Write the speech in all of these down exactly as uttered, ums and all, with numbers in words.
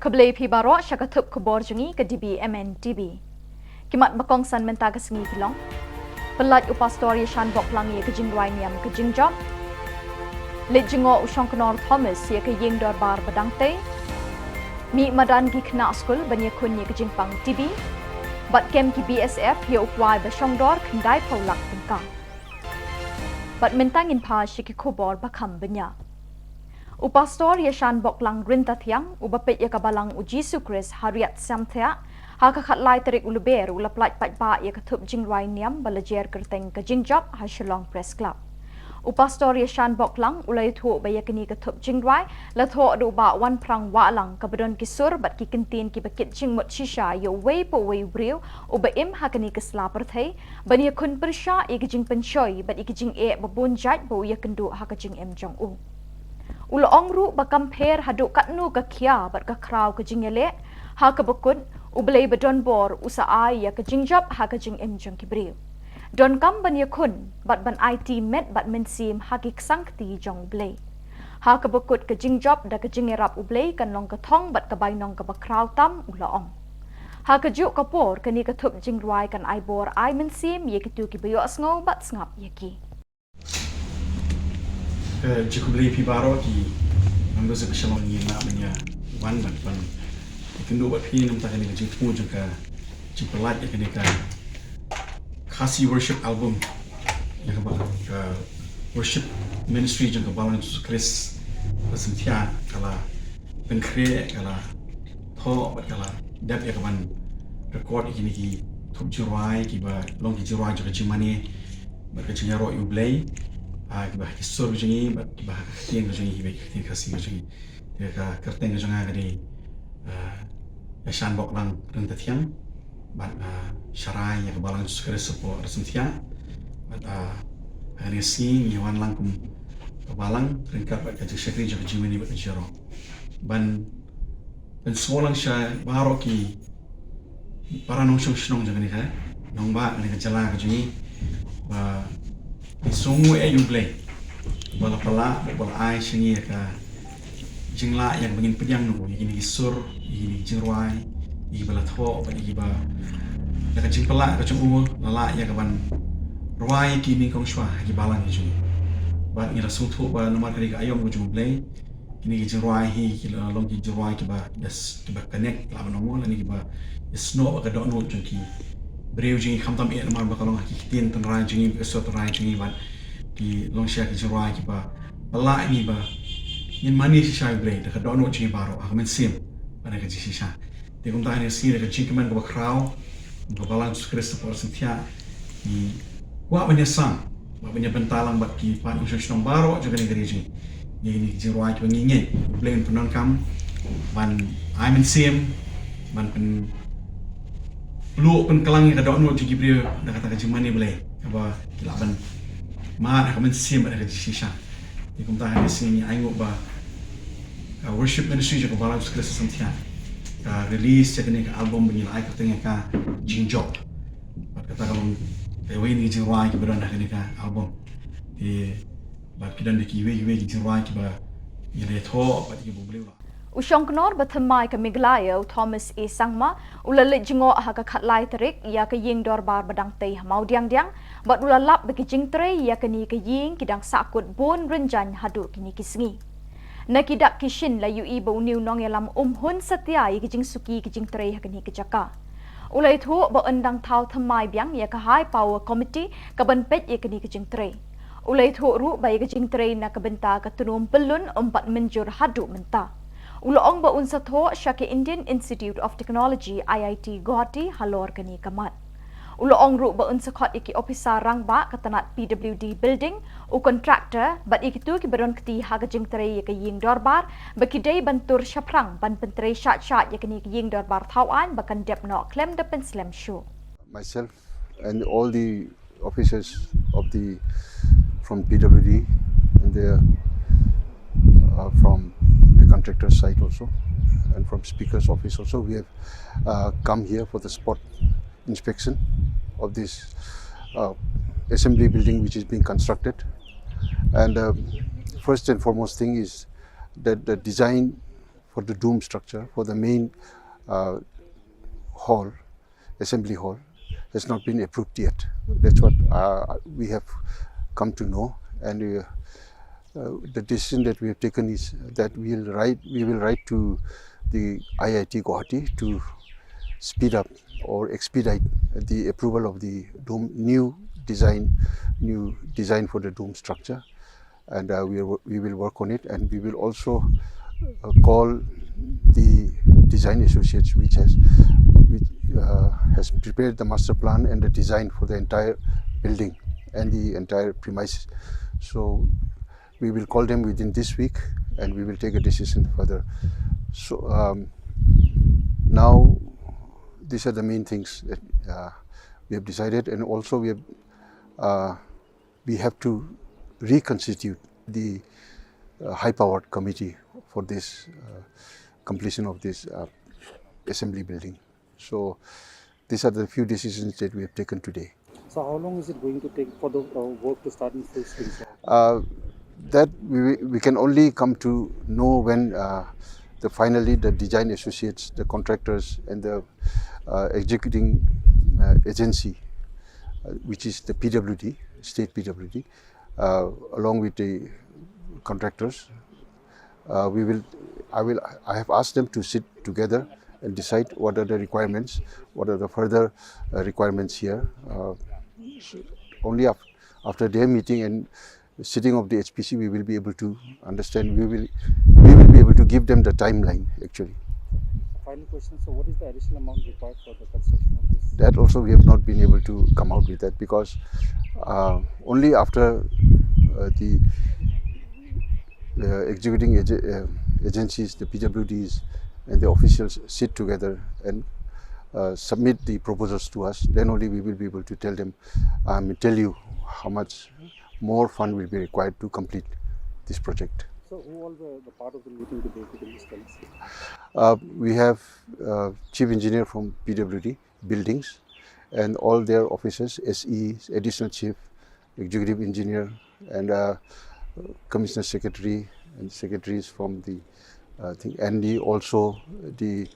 Khublei phi baroh sha ka thup khubor jong ngi ka D B M N T V. Ki mat ba kongsan mynta ka sngi ki long: Pyllait u Pastor Yashan Boklang ïa ka jingrwai niam ka jingjop. Leit jngoh u Shongknor Thomas ïa ka ïing dorbar ba dang tei. Mih madan ki khynnah skul ban ïakhun ïa ka jingpang T B. Bad kem ki B S F ïa u kwai ba shongdor khyndai phew lak tyngka. Bad mynta ngin phai sha ki khubor ba kham bniah. U Pastor Yashan Boklang Ryntathiang, uba peit ïa ka Balang u Jisu Khrist ha Riat Samthiah, ha ka khatlai tarik u Lber u la pyllait paidbah ïa ka thup jingrwai niam ba la jer kyrteng ka jingjop ha Shillong Press Club. U Pastor Yashan Boklang u la ïathuh ba ïa kane ka thup jingrwai la thoh da u Bah Wanphrang Wahlang, kaba don ki sur bad ki kyntien kiba kit jingmut shisha ïa uwei pa uwei u briew uba im ha kane ka sla pyrthei, ban ïakhun pyrshah ïa ka jingpynshoi bad ïa ka jingeh ba bun jait ba u ïakynduh ha ka jingim jong u. U la ong ruh ba kam pher haduh katno ka khia bad ka khraw ka jingïaleh, ha kaba kut U Blei ba donbor u sa ai ïa ka jingjop ha ka jingim jong ki briew. Donkam ban ïakhun bad ban aiti met bad mynsiem ha ki ksangkti jong U Blei. Ha kaba kut ka jingjop da ka jingïarap U Blei kan long ka thong bad ka bainong kaba khraw tam, u la ong. Ha kajuh ka por kane ka thup jingrwai kan ai bor ai mynsiem ïa kito kiba ïohsngew bad sngap ïa ki. Ka jingkhublei phi baroh ki nongduk sha ka shalong, ngi la mynta wan ban ïakynduh bad phi namar kane ka jingthmu jong ka jingpyllait ïa kane ka Khasi Worship Album, ïa kaba ka Worship Ministry jong ka Balang Jisu Khrist Ryntathiang ka la pynkhreh, ka la thoh bad ka la dep ïa kaban record ïa kine ki thup jingrwai kiba long ki jingrwai jong ka jingmane bad ka jingïaroh ïa U Blei, ah, kiba ha ki sur jong ngi bad kiba ha ka ktien jong ngi, kiba ha ka ktien Khasi jong ngi. Te ka kyrteng jong nga ka dei, ah, Yashan Boklang Ryntathiang, bad, ah, sharai ïa ka Balang Jisu Khrist hapoh Ryntathiang. Bad, ah, ha kane ka sngi ngi wan lang kum ka balang ryngkat bad ka jingshakri jong ka jingmane bad ka jingïaroh. Ban pynsngew lang sha baroh ki para nongshong shnong jong kane ka nongbah, kane ka jylla ka jong ngi, ba ngi sngewnguh ïa U Blei ba la pyllait, ba la ai sha ngi ïa ka jinglah ïa kaba ngin pdiang noh ïa kine ki sur, ïa kine ki jingrwai, ïa kiba la thoh bad ïa kiba, ïa ka jingpyllait ka jong u la lah ïa kaban rwai ïa ki nyngkong shuwa ha ki balang ki jong ngi. Bad ngi la sngewthuh ba namar ka dei ka aïom ka jong U Blei, kine ki jingrwai hi ki la long ki jingrwai kiba ïas, kiba connect, lah ban ong mo, lane kiba ïasnoh bad ka dohnud jong ki briew jong ngi, khamtam eh namar ba ka long ha ki ktien tynrai jong ngi, ka sur tynrai jong ngi, bad ki long shisha ki jingrwai kiba pyllait ïa ngi ba ngin mane shisha ïa U Blei da ka dohnud jong ngi baroh, ha ka mynsiem bad ha ka jingshisha. Te kumta ha kane ka sngi da ka jingkmen kaba khraw ka Balang Jisu Khrist hapoh Ryntathiang, ngi kwah ban ïasam, kwah ban ïabynta lang bad ki para nongshong shnong baroh jong kane ka ri jong ngi, ïa kine ki jingrwai kiba ngi ngeit U Blei un pyndonkam ban ai mynsiem, ban pyn, pynluh pynklang ïa ka dohnud jong ki briew da kata ka jingmane Blei kaba ki lah ban mad ha ka mynsiem bad ha ka jingshisha. Te kumta ha kane ka sngi ngi ainguh ba ka Worship Ministry jong ka Balang Jisu Khrist Ryntathiang ka release ïa kane ka album ba ngi la ai kyrteng ïa ka Jingjop. Bad kata ka long kawei na ki jingrwai kiba don ha kane ka album. Te bad ki don da kiwei kiwei ki jingrwai kiba ngi la ïathoh bad kiba U Blei u la. U Shongknor bathymmai ka Meghalaya u Thomas A Sangma u la leit jngoh ha ka khatlai tarik ïa ka ïing dorbar ba dang tei ha Mawdiangdiang, bad u la lap ba ki jingtrei ïa kane ka ïing ki dang sahkut bun rynjang haduh kine ki sngi. Na ki dak ki shin la ïohi ba une u nongïalam um hun satia ïa ki jingsuki ki jingtrei ha kane ka jaka. U la ïathuh ba un dang thaw thymmai biang ïa ka High Power Committee kaban peit ïa kane ka jingtrei. U la ïathuh ruh ba ïa ka jingtrei na ka bynta ka tnum pyllun ym pat mynjur haduh mynta. U la ong ba un sa thoh sha ka Indian Institute of Technology, I I T Guwahati, halor kane ka mat. U la ong ruh ba un sa khot ïa ki ophisar rangbah ka tnat P W D building, u contractor bad ïa kito kiba don kti ha ka jingtrei ïa ka ïing dorbar ba ki dei ban tur shaphrang ban pyntrei shait shait ïa kane ka ïing dorbar thaw aiñ ba kan dep noh khlem da pynslem shuh. Myself and all the officers of the, from P W D and the, uh, from the contractor side also, and from Speaker's office also, we have, uh, come here for the spot inspection of this, uh, assembly building which is being constructed. And, uh, first and foremost thing is that the design for the dome structure, for the main uh, hall, assembly hall, has not been approved yet. That's what uh, we have come to know, and uh, uh, the decision that we have taken is that we'll write, we will write to the I I T Guwahati to speed up or expedite the approval of the dome, new design, new design for the dome structure, and uh, we, will- we will work on it, and we will also uh, call the design associates, which has which uh, has prepared the master plan and the design for the entire building and the entire premise. So we will call them within this week, and we will take a decision further. So um, now these are the main things that uh, we have decided, and also we have uh, we have to reconstitute the uh, high-powered committee for this uh, completion of this uh, assembly building. So these are the few decisions that we have taken today. So how long is it going to take for the uh, work to start in full swing, sir? Uh, that we, we can only come to know when uh, the finally the design associates, the contractors, and the uh, executing uh, agency, uh, which is the P W D, state P W D, uh, along with the contractors. Uh, we will, I will, I have asked them to sit together and decide what are the requirements, what are the further uh, requirements here. Uh, so only af- after their meeting and sitting of the H P C, we will be able to understand. We will, we will be able to give them the timeline actually. Final question, so what is the additional amount required for the construction of this? That also we have not been able to come out with that because uh, only after uh, the uh, executing ag- uh, agencies, the P W Ds, and the officials sit together and uh, submit the proposals to us, then only we will be able to tell them, um, tell you how much more fund will be required to complete this project. So who all the, the part of the meeting today, could you please tell us? Uh, we have uh, chief engineer from P W D buildings and all their officers, S Es, additional chief, executive engineer, and uh, commissioner secretary and secretaries from the uh, thing, and the also the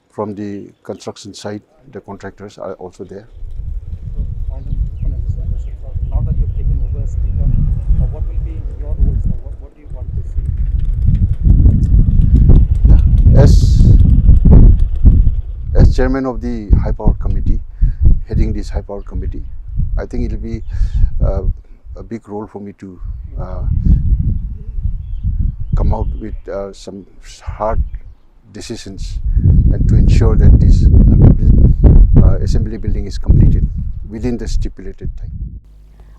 from the construction site, the contractors are also there. Final, final question, sir. Now that you've taken over as speaker, uh, what will be your role, sir? What, what do you want to see? As as chairman of the high power committee, heading this high power committee, I think it'll be uh, a big role for me to uh, come out with uh, some hard decisions and to ensure that this uh, buil- uh, assembly building is completed within the stipulated time.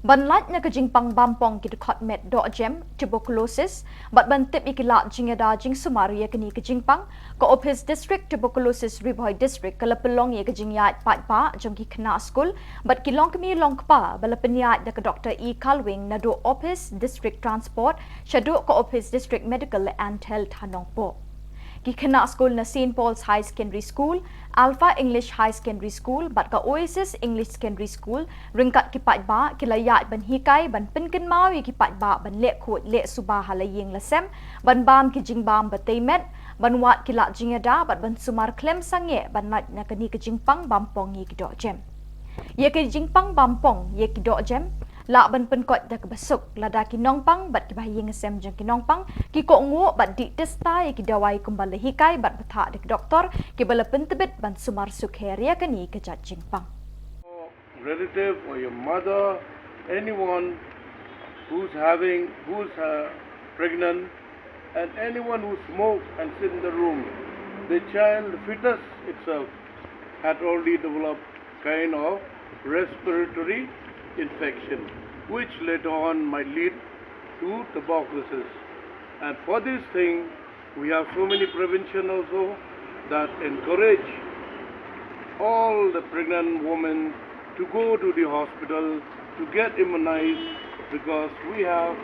Ban lait na ka jingpang bampong ki dkhot met dohjem, tuberculosis, bad ban tip ïa ki lad jingïada jingsumar ïa kane ka jingpang, ka Office District Tuberculosis Ri Bhoi District ka la pynlong ïa ka jingïaid paidbah jong ki khynnah skul bad ki longkmie longkpa ba la pynïaid da ka Doctor E Khalwing naduh Office District Transport shaduh ka Office District Medical and Health ha Nongpoh. Ki khynnah skul na Saint Paul's High Secondary School, Alpha English High Secondary School bad ka Oasis English Secondary School ryngkat ki paidbah ki la ïaid ban hikai ban pynkynmaw ïa ki paidbah ban leh khuid leh suba ha la ïing la sem, ban bam ki jingbam ba tei met, ban wad ki lad jingïada bad ban sumar khlem sangeh ban lait na kane ka jingpang bampong ïa ki dohjem. Ïa ka jingpang bampong ïa ki dohjem lah ban pynkoit da kaba suk lada ki nongpang bad ki bahaïing hasem jong ki nongpang ki kohnguh bad dih tista ïa ki dawai kumba la hikai bad bthah da ki doktor kiba la pyntbit ban sumar sukher ïa kane ka jait jingpang. Relative or your mother, anyone who's having, who's uh, pregnant, and anyone who smokes and sit in the room, the child, the fetus itself, had already developed kind of respiratory infection, which later on might lead to tuberculosis. And for this thing, we have so many prevention also that encourage all the pregnant women to go to the hospital to get immunized, because we have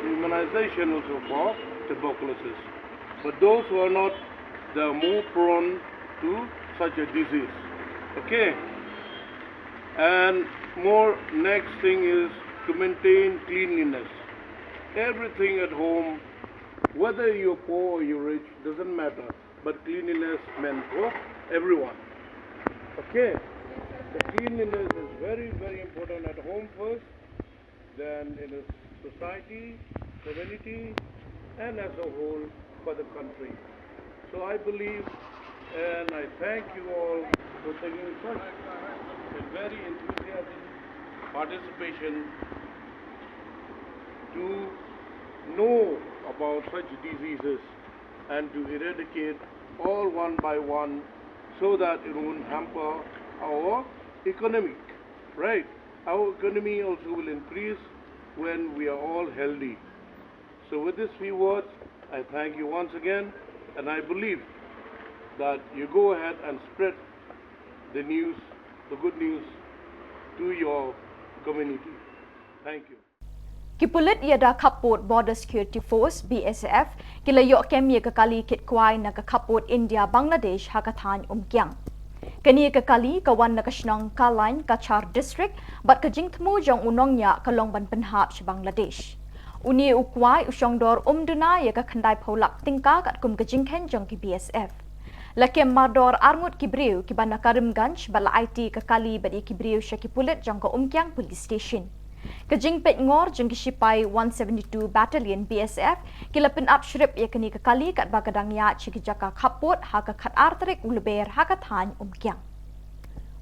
immunization also for tuberculosis. But those who are not, they are more prone to such a disease. Okay? And more next thing is to maintain cleanliness. Everything at home, whether you're poor or you're rich, doesn't matter. But cleanliness meant for everyone. Okay? The cleanliness is very, very important at home first, then in the society, community, and as a whole for the country. So I believe and I thank you all for taking such a very enthusiastic participation to know about such diseases and to eradicate all one by one so that it won't hamper our economic, right? Our economy also will increase when we are all healthy. So with these few words, I thank you once again, and I believe that you go ahead and spread the news, the good news to your community. Thank you. Ki pulit ïada khappud Border Security Force, B S F, ki la ïoh kem ïa ka kali kit kwai na ka khappud India Bangladesh ha ka thaiñ Umkiang. Kane ka kali ka wan na ka shnong Kalain, Cachar District, bad ka jingthmu jong u nongñiah ka long ban pynhap sha Bangladesh. Une u kwai u shongdor um duna ïa ka khyndai phew lak tyngka katkum ka jingkhein jong ki B S F. La kem mardor arngut ki briew kiba na Karimganj bad la aiti ka kali bad ïa ki briew sha ki pulit jong ka Umkiang Police Station. Ka jingpeit ngor jong ki shipai one seventy-two Battalion B S F ki la pynap shrip ïa kane ka kali katba ka dang ïaid sha ki jaka khappud ha ka khatar tarik u Lber ha ka thaiñ Umkiang.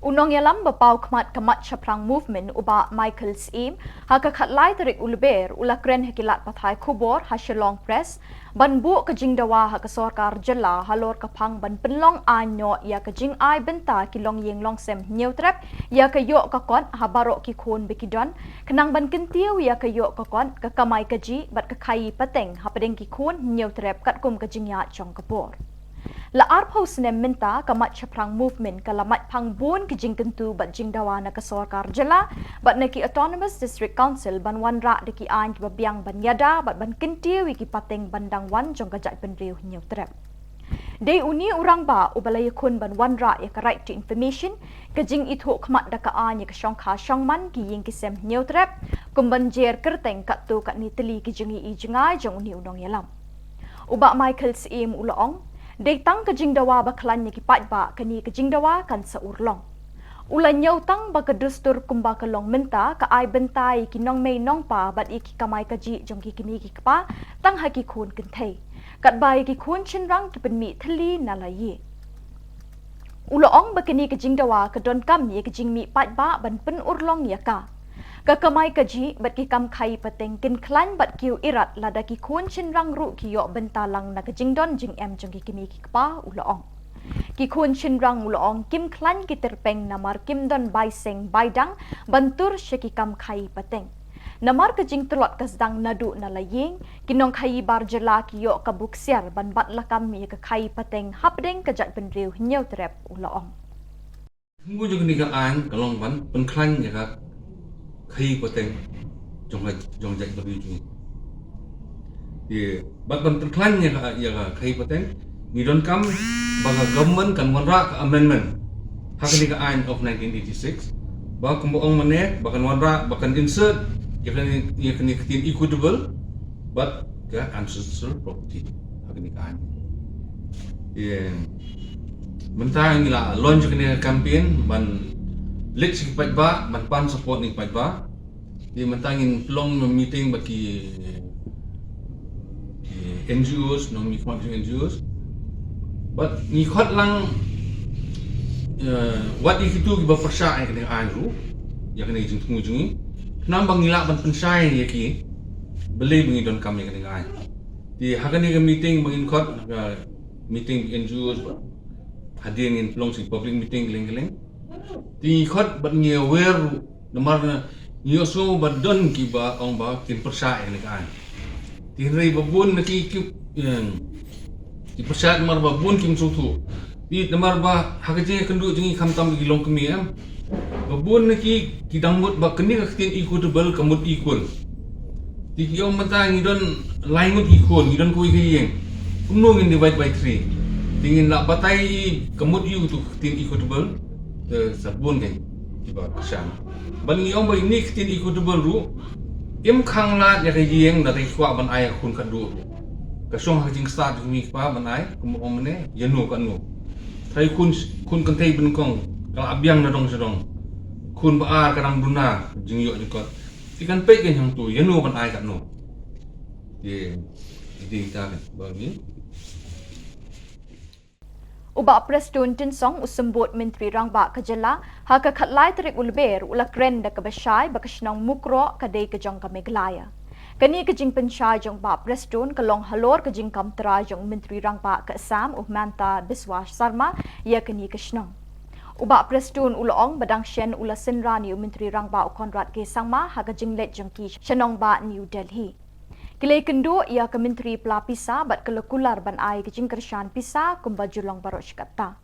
U nongïalam ba paw khmat ka Mat Shaphrang Movement u Bah Michael Syiem ha ka khatlai tarik u Lber u la kren ha ki lad pathai khubor ha Shillong Press ban buh ka jingdawa ha ka sorkar jylla halor ka phang ban pynlong aiñ noh ïa ka jingai bynta ki longïing longsem hynñiewtrep ïa ka ïoh ka kot ha baroh ki khun ba ki don, khnang ban kyntiew ïa ka ïoh ka kot, ka kamai kajih bad ka khaïi pateng hapdeng ki khun hynñiewtrep katkum ka jingïaid jong ka bor. La arphew snem mynta ka Mat Shaphrang Movement ka la mait phang bun ki jingkyntu bad jingdawa na ka sorkar jylla bad na ki Autonomous District Council ban wanrah da ki aiñ kiba biang ban ïada bad ban kyntiew ïa ki pateng ban dang wan jong ka jaitbynriew hynñiewtrep. Dei une u rangbah uba la ïakhun ban wanrah ïa ka Right to Information, ka jingithuh khmat da ka aiñ ïa ka shongkha shongman ki ïing ki sem hynñiewtrep, kum ban jer kyrteng katto katne tylli ki jingïohi jngai jong une u nongïalam. U Bah Michael Syiem u la ong, dei tang ka jingdawa ba khlaiñ ïa ki paidbah kane ka jingdawa kan sa urlong. U la ñiewtang ba ka dustur kumba ka long mynta ka ai bynta ïa ki nongmei nongpa bad ïa ki kamai kajih jong ki kmie ki kpa tang ha ki khun kynthei. Katba ïa ki khun shynrang ki pynmih thylli na la ïing. U la ong ba kane ka jingdawa ka donkam ïa ka jingmih paidbah ban pynurlong ïa ka. Ka kamai kajih bad ki kam khaïi pateng kin khlaiñ bad kiew irat lada ki khun shynrang ruh ki ïoh bynta lang na ka jingdon jingem jong ki kmie ki kpa, u la ong. Ki khun shynrang, u la ong, kim khlaiñ ki tyrpeng namar kim don bai seng bai dang ban tur sha ki kam khaïi pateng. Namar ka jingtlot ka sdang naduh na la ïing, ki nongkhaïi bar jylla ki ïoh ka buksiar ban bat lakam ïa ka khaïi pateng hapdeng ka jaitbynriew hynñiewtrep, u la ong. Ngu jong kane ka aiñ ka long ban pynkhlaiñ ïa ka khaïi pateng jong ka jong ka jaitbynriew jong ngi. Te bad ban pynkhlaiñ ïa ka ïa ka khaïi pateng ngi donkam ba ka government kan wanrah ka amendment ha kane ka aiñ of nineteen eighty-six ba kumba ong mynne ba kan wanrah ba kan insert ïa kane ïa kane ka ktien equitable bad ka ancestral property ha kane ka aiñ. Ïa mynta ngi la launch kane ka campaign ban leit sha ki paidbah ban pan support na ki paidbah. Ïa mynta ngin pynlong na meeting bad ki ki N G Os, na mi khmat ki N G Os. Bad ngi khot lang ïa wat ïa kitu kiba pyrshah ïa kane ka aiñ ruh ïa kane ka jingthmu jong ngi. Khnang ba ngi lah ban pynshai ïa ki balei ba ngi donkam ïa kane ka aiñ. Te ha kane ka meeting ba ngin khot ha ka meeting N G Os bad hadien ngin pynlong sha ki public meeting kylleng kylleng. Te ngi khot bad ngi aware ruh namar ngi ïohsngew ba don kiba ong ba kin pyrshah ïa kane ka aiñ. Te hynrei ba bun na ki ki ki pyrshah namar ba bun kim sngewthuh. Te namar ba ha ka jingïakynduh jong ngi khamtam ki longkmie em. Ba bun na ki ki dang mut ba kane ka ktien equitable ka mut equal. Te ki ong mynta ngi don lai ngut ki khun, ngi don kawei ka ïing. Kumno ngin divide by three? Te ngin lah batai i ka mut ïa utu ka ktien equitable. Te sa bun kein kiba kyrshan. Ban ngi ong ba ine ka ktien equitable ruh im khang lad ïa ka ïing lada ki kwah ban ai ïa ka khun khatduh ruh. Ka shong ha ka jingstad jong ki kpa ban ai, kumba ong mynne, ïa no katno. Trai khun, khun kynthei bun kong, ka la biang na dong sha dong. Khun ba ar ka dang duna, jingïoh jingkot. Te kan peit kein hangto, ïa no ban ai katno. Te, te ka ba ngi. U Bah Prestone Tynsong u symbud Myntri Rangbah ka jylla ha ka khatlai tarik u Lber u la kren da kaba shai ba ka shnong Mukroh ka dei ka jong ka Meghalaya. Kane ka jingpynshai jong u Bah Prestone ka long halor ka jingkam trai jong u Myntri Rangbah ka Assam u Himanta Biswa Sarma ïa kane ka shnong. U Bah Prestone u la ong ba dang shen u la synran ïa u Myntri Rangbah u Conrad K Sangma ha ka jingleit jong ki sha nongbah New Delhi. Ki la ïakynduh ïa ka Myntri pla pisa bad ka la kular ban ai ka jingkyrshan pisa kumba ju long baroh shi katta.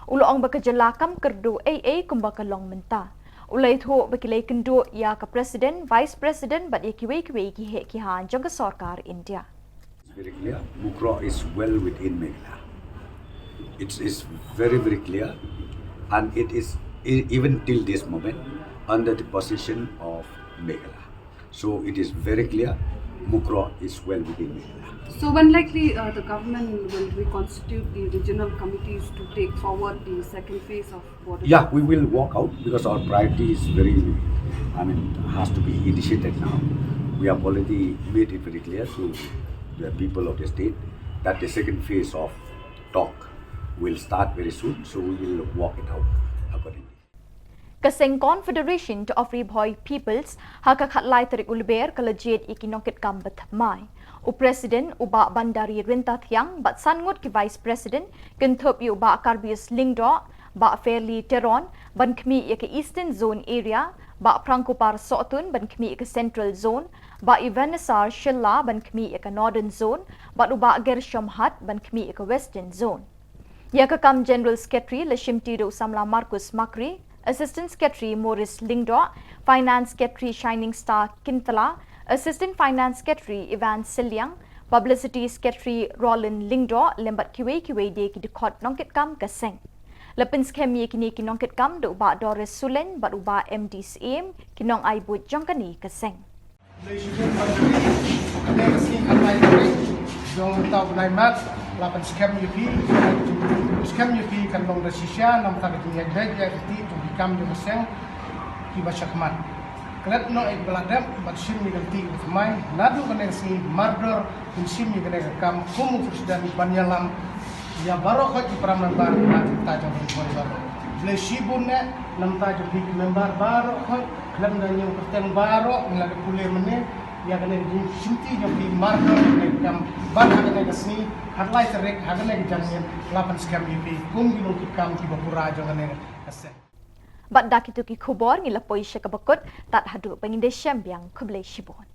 U la ong ba ka jylla kam kyrduh ei ei kumba ka long mynta. U la ïathuh ba ki la ïakynduh ïa ka President, Vice President bad ïa kiwei kiwei ki heh ki hain jong ka sorkar India. It's very clear. Mukroh is well within Meghalaya. It is very, very clear, and it is e- even till this moment under the possession of Meghalaya. So it is very clear, Mukroh is well within Meghalaya. So when likely uh, the government will reconstitute the regional committees to take forward the second phase of border? Yeah, we will walk out because our priority is very, I mean, has to be initiated now. We have already made it very clear to the people of the state that the second phase of talk will start very soon, so we will walk it out accordingly. Ka seng Confederation of Ri Bhoi Peoples ha ka khatlai tarik u Lber ka la jied ïa ki nongkitkam ba thymmai. U President u Bah Bandari Ryntathiang bad san ngut ki Vice President kynthup ïa u Bah Karbius Lyngdoh, Bah Fairlie Teron ban khmih ïa ka Eastern Zone Area, Bah Prangkupar Sohtun ban khmih ïa ka Central Zone, Bah Ebenezer Shylla ban khmih ïa ka Northern Zone bad u Bah Gershom Hutt ban khmih ïa ka Western Zone. Ïa ka kam General Secretary la shimti da u samla Marcus Makri, Assistant Secretary Maurice Lyngdoh, Finance Secretary Shining Star Kyntala, Assistant Finance Secretary Evans Sylliang, Publicity Secretary Roland Lyngdoh lem bad kiwei kiwei de ki dkhot nongkitkam ka seng. La pynskhem ïa kine ki nongkitkam da u Bah Doris Sulein bad u Bah M D Syiem, ki nongai buit jong kane ka seng. Kane ka sngi khatlai tarik jong uta u bnai March la pynskhem ïa phi, pynskhem ïa phi kan long da shisha namar ka jingïaid beit ïaid lynti jong ki kam jong ka seng kiba shakhmat. Klet noh ïa kiba la dep bad shim ïa ka lynti kiba thymmai. Naduh kane ka sngi mardor pynshim ïa kane ka kam kum u president ban ïalam ïa baroh khoit ki para member na ka bynta jong ka Ri Bhoi baroh. Khublei shibun eh na ka bynta jong phi ki member baroh khoit. Khlem da ñiew kyrteng baroh ngi la dep pule mynne ïa kane ka jingshimti jong phi mardor ïa kane ka kam bad ha kane ka sngi khatlai tarik ha kane ka janmiet la pynskhem ïa phi kum ki nongkitkam kiba pura jong kane ka seng. Bad da kito ki khubor ngi la poi sha kaba kut, tad haduh ba ngin da shem biang, khublei shibun.